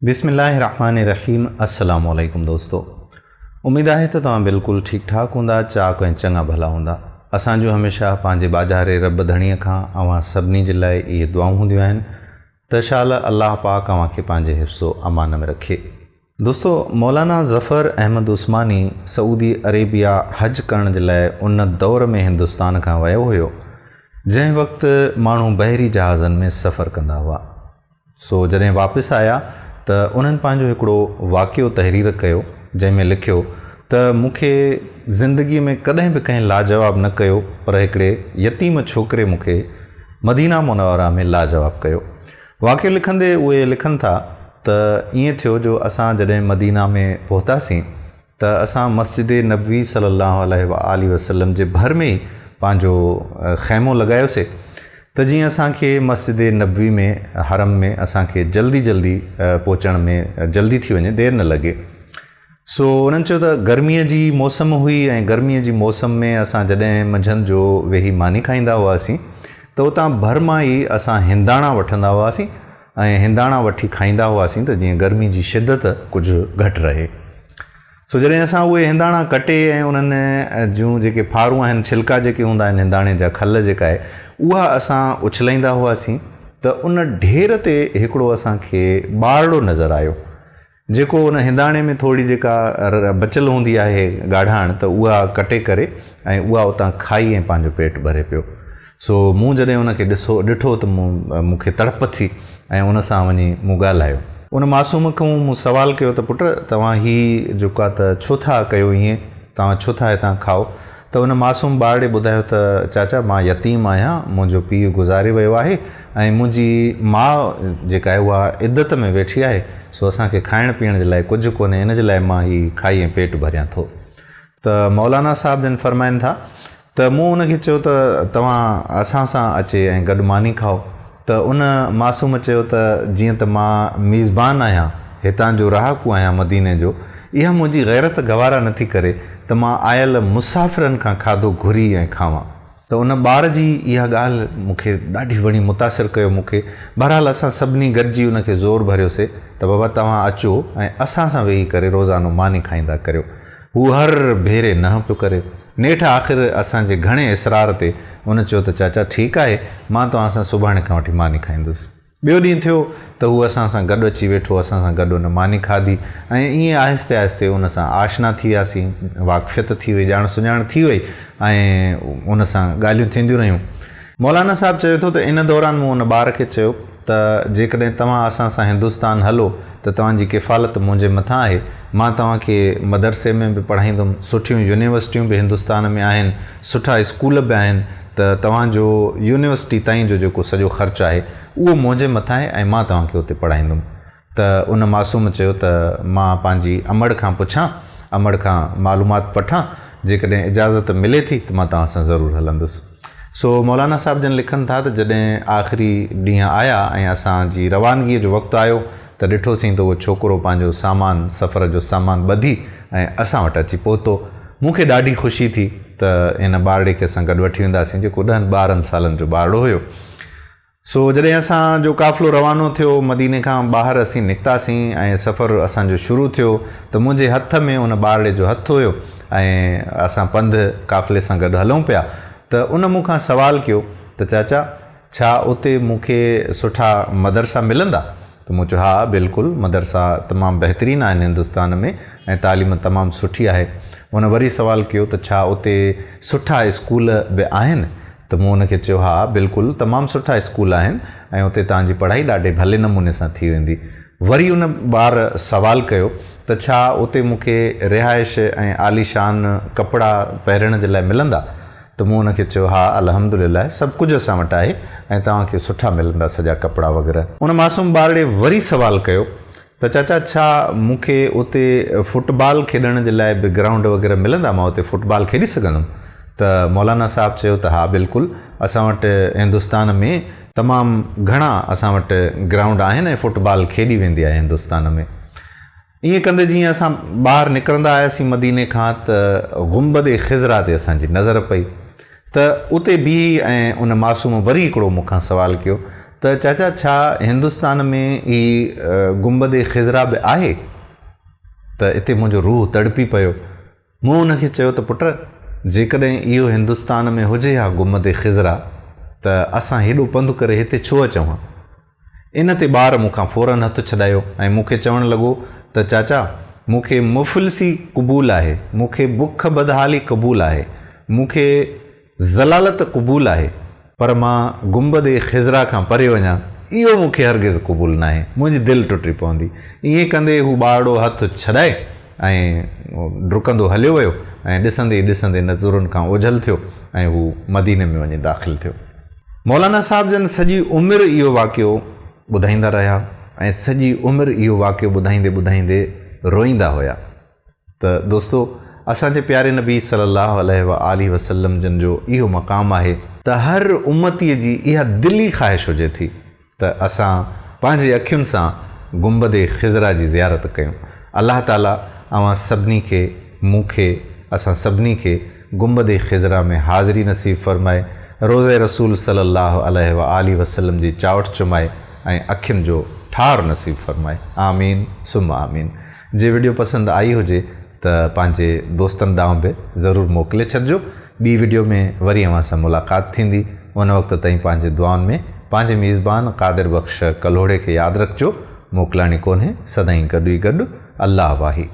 بسم الله الرحمن الرحيم السلام عليڪم دوستو اميد آهي ته توهان بلڪل ٺيڪ ٺاڪ هوندا چاڪ ۽ چڱا ڀلا هوندا اسان جون هميشه پنهنجي ٻاجهاري رب ڌڻيء کان اوهان سڀني جي لاء اهي دعائون هونديون آهن ته شال الله پاڪ اوهان کي پنهنجي حفظ و امان ۾ رکي. دوستو مولانا ظفر احمد عثماني سعودي عريبيا حج ڪرڻ جي لاء ان دور ۾ هندستان کان ويو هيو جنهن وقت ماڻهو بحري جهازن ۾ سفر ڪندا هئا. سو جڏهن واپس آيا ته انهن پنهنجو هڪڙو واقعو تحرير ڪيو جنهن ۾ لکيو ته مون کي زندگي ۾ ڪڏهن به ڪنهن لاجواب نه ڪيو پر هڪڙي يتيم ڇوڪري مون کي مدينه منوره ۾ لاجواب ڪيو. واقعو لکندي اهي لکن ٿا ته ائين ٿيو جو اسان جڏهن مدينه ۾ پهتاسين ته اسان مسجد نبوي صلي الله عليه واٰله وسلم جي ڀر ۾ ئي پنهنجو خيمو لڳايوسي ته جيئن اسان کي مسجد نبوي ۾ حرم ۾ اسان کي جلدي جلدي پهچڻ ۾ جلدي ٿي وڃي دير نه لڳي. سو انهن چيو ته گرميء جي موسم هئي ۽ گرميء جي موسم ۾ اسان جڏهن منجهند جو ويهي ماني کائيندا هئاسين ته اتان ڀر مان ئي اسان هنداڻا وٺندا هئاسين ۽ هنداڻا وٺي کائيندا هئاسين ته جيئن گرمي جي شدت ڪجهه گهٽ رهي. سو جڏهن اسان اهي هنداڻا ڪٽي ۽ انهن جون جيڪي ڦارون آهن، ڇلڪا جيڪي هوندا آهن هنداڻي جا، کل جيڪا آهي، اها اسان اڇلائيندا هئاسين ته ان ڍير تي هڪڙو اسان کي ٻارڙو نظر آيو، جيڪو ان هنداڻي ۾ ٿوري جيڪا بچيل هوندي آهي ڳاڙهاڻ ته اها ڪٽي ڪري ۽ اها اتان کائي ۽ پنهنجو پيٽ ڀري پيو. سو مون جڏهن ان کي ڏسو ڏٺو ته مون مون کي تڙپ ٿي ۽ ان سان وڃي مون ڳالهايو. ان معصوم کان مون سوال ڪيو ته پٽ توهان هي جيڪو آ ته ڇو ٿا ڪيو ائين توهان ڇو ٿا هتان کائو ته ان معصوم ٻارڙي ٻڌايو ته چاچا مان يتيم آهيان منهنجو پيء گذاري ويو آهي ۽ منهنجي ماء جيڪا آهي اها عدت ۾ ويٺي آهي سو اسان کي کائڻ پيئڻ جي لاء ڪجهه ڪونهي ان جي لاء مان هي کائي ۽ پيٽ ڀريان ٿو ته مولانا صاحب جن فرمائن ٿا ته مون ان کي چيو ته توهان اسان سان اچي ۽ گڏ ماني کائو ته ان معصوم چيو ته جيئن ته مان ميزبان آهيان هتان جو رهاڪو آهيان مديني جو اها منهنجي غيرت گوارا نٿي ڪري ته مان آيل مسافرن کان کاڌو گهري ۽ کاوان. ته ان ٻار جي اها ڳالهه مون کي ڏاڍي وڻي متاثر ڪيو مون کي. بهرحال اسان سڀني گڏجي ان کي زور ڀريوسي ته بابا توهان اچو ۽ اسان سان ويهي ڪري روزانو ماني کائيندا ڪريو. هو هر ڀيري ننهن پيو ڪري. نيٺ آخر اسان جي گهڻي اصرار تي هن چيو ته چاچا ٺيڪ آهي، مان توهان سان سڀاڻي کان وٺي ماني کائيندس. ٻيو ڏينهن ٿيو ته هو اسان سان گڏ اچي ويٺو، اسان سان گڏ هن ماني کاڌي ۽ ائين آهستي آهستي ان سان آشنا ٿي وياسين، واقفيت ٿي وئي، ڄاڻ سڃاڻ ٿي وئي ۽ ان سان ڳالهيون ٿينديون رهيون. مولانا صاحب چوي ٿو ته ان دوران مون ان ٻار کي چيو ته جيڪڏهن توهان اسان سان هندستان هلو ته توهان جي ڪفالت منهنجي مٿان آهي، مان توهان کي مدرسي ۾ به پڙهائيندم، سٺيون يونيورسٽيون به هندستان ۾ آهن، سٺا اسڪول به آهن ته توهان جو يونيورسٽي تائين جو جيڪو سڄو خرچ آهي اهو منهنجي مٿان آهي ۽ مان توهان کي اتي پڙهائيندم. ته ان معصوم چيو ته مان پنهنجي امڙ کان پڇان، امڙ کان معلومات وٺان، جيڪڏهن اجازت ملي ٿي ته مان توهان سان ضرور هلندس. سو مولانا صاحب جن لکن ٿا ته جڏهن آخري ڏينهن آيا ۽ اسان جي روانگيء جو وقت آيو ته ڏٺوسين ته اهو ڇوڪرو پنهنجو سامان، سفر جو سامان ٻڌي ۽ اسان وٽ اچي پهتو. مون کي ڏاڍي خوشي ٿي ته هن ٻارڙي کي اسان گڏ وٺي وينداسين جيڪو ڏهن ٻارهن سالن جو ٻارڙو هيو. سو جڏهن اسان جو قافلو روانو ٿيو، مديني کان ٻاهر اسين نڪتاسين ۽ سفر اسان جو شروع ٿيو ته منهنجي هٿ ۾ ان ٻارڙي جو هٿ هيو ۽ اسان پنڌ قافلي سان گڏ هلون پيا ته ان مون کان سوال ڪيو ته چاچا ڇا اتي مون کي سٺا مدرسا ملندا؟ ته مون چيو ها بلڪل مدرسا تمام بهترين آهن هندستان ۾ ۽ تعليم تمام سٺي آهي. ان وري سوال ڪيو ته ڇا اتي سٺا اسڪول به آهن؟ ته مون ان کي چيو ها بلڪل تمام سٺا اسڪول آهن ۽ اتي توهان جي پڙهائي ڏاڍي ڀلي نموني سان ٿي ويندي. وري ان ٻار سوال ڪيو ته ڇا اتي مون کي رهائش ۽ عاليشان ڪپڙا پهرڻ جي لاء ملندا؟ ته مون ان کي چيو ها الحمدلله سڀ ڪجهه اسان وٽ آهي ۽ توهان کي سٺا ملندا سڄا ڪپڙا وغيره. ان معصوم ٻارڙي وري سوال ڪيو ته چاچا ڇا مون کي اتي فٽ بال کيڏڻ جي لاء به گرائونڊ وغيره ملندا مان اتي فٽ بال کيڏي سگهندم ته مولانا صاحب چيو ته ها بلڪل اسان وٽ هندستان ۾ تمام گهڻا اسان وٽ گرائونڊ آهن ۽ فٽ بال کيڏي ويندي آهي هندستان ۾ ائين ڪندي جيئن اسان ٻاهر نڪرندا آياسين مديني کان ته گنبد خضرا تي اسان جي نظر پئي ته اتي بيهي ۽ ان معصوم وري هڪڙو مون کان سوال ڪيو. ته چاچا ڇا هندستان ۾ هي گنبد خضرا به آهي؟ ته اتي منهنجو روح تڙپي پيو. مون ان کي چيو ته پٽ جيڪڏهن اهو هندستان ۾ هجي ها گنبد خضرا ته اسان هيڏو پنڌ ڪري هتي ڇو اچون ها؟ ان تي ٻار مون کان فوراً هٿ ڇڏايو ۽ مون کي چوڻ لڳو ته چاچا مون کي مفلسي قبول آهي، مون کي بک بدحالي قبول آهي، مون کي ذلالت قبول آهي، پر مان گنبد خضرا کان پري وڃان، اهو مون کي هرگز قبول ناهي، منهنجي دل ٽٽي پوندي. ائين ڪندي هو ٻارڙو هٿ ڇڏائي ۽ ڊڪندو هليو ويو ۽ ڏسندي ئي ڏسندي نظرن کان اوجهل ٿيو ۽ هو مديني ۾ وڃي داخل ٿيو. مولانا صاحب جن سڄي عمر اهو واقعو ٻڌائيندا رهيا ۽ سڄي عمر اهو واقعو ٻڌائيندي ٻڌائيندي روئيندا هيا. ته دوستو اسان جي پياري نبي صلي الله عليه واٰله وسلم جن جو اهو مقام آهي ته هر امتي جي اها دلي خواهش هجي ٿي ته اسان پنهنجي اکين سان گنبد خضرا جي زيارت ڪيون الله تعالي اوهان سڀني کي مون کي اسان سڀني کي گنبد خضرا ۾ حاضري نصيب فرمائي روضه رسول صلي الله عليه واٰله وسلم جي چائوٺ چمائي ۽ اکين جو ٺار نصيب فرمائي آمين ثم آمين. جي وڊيو پسند آئي هجي ته پنهنجي دوستن ڏانهن به ضرور موڪلي ڇڏجو ٻي وڊيو ۾ وري اوهان سان ملاقات ٿيندي ان وقت تائين پنهنجي دعائن ۾ پنهنجي ميزبان قادر بخش ڪلهوڙي کي ياد رکجو موڪلاڻي ڪونهي سدائين گڏ ئي گڏ الله واهي.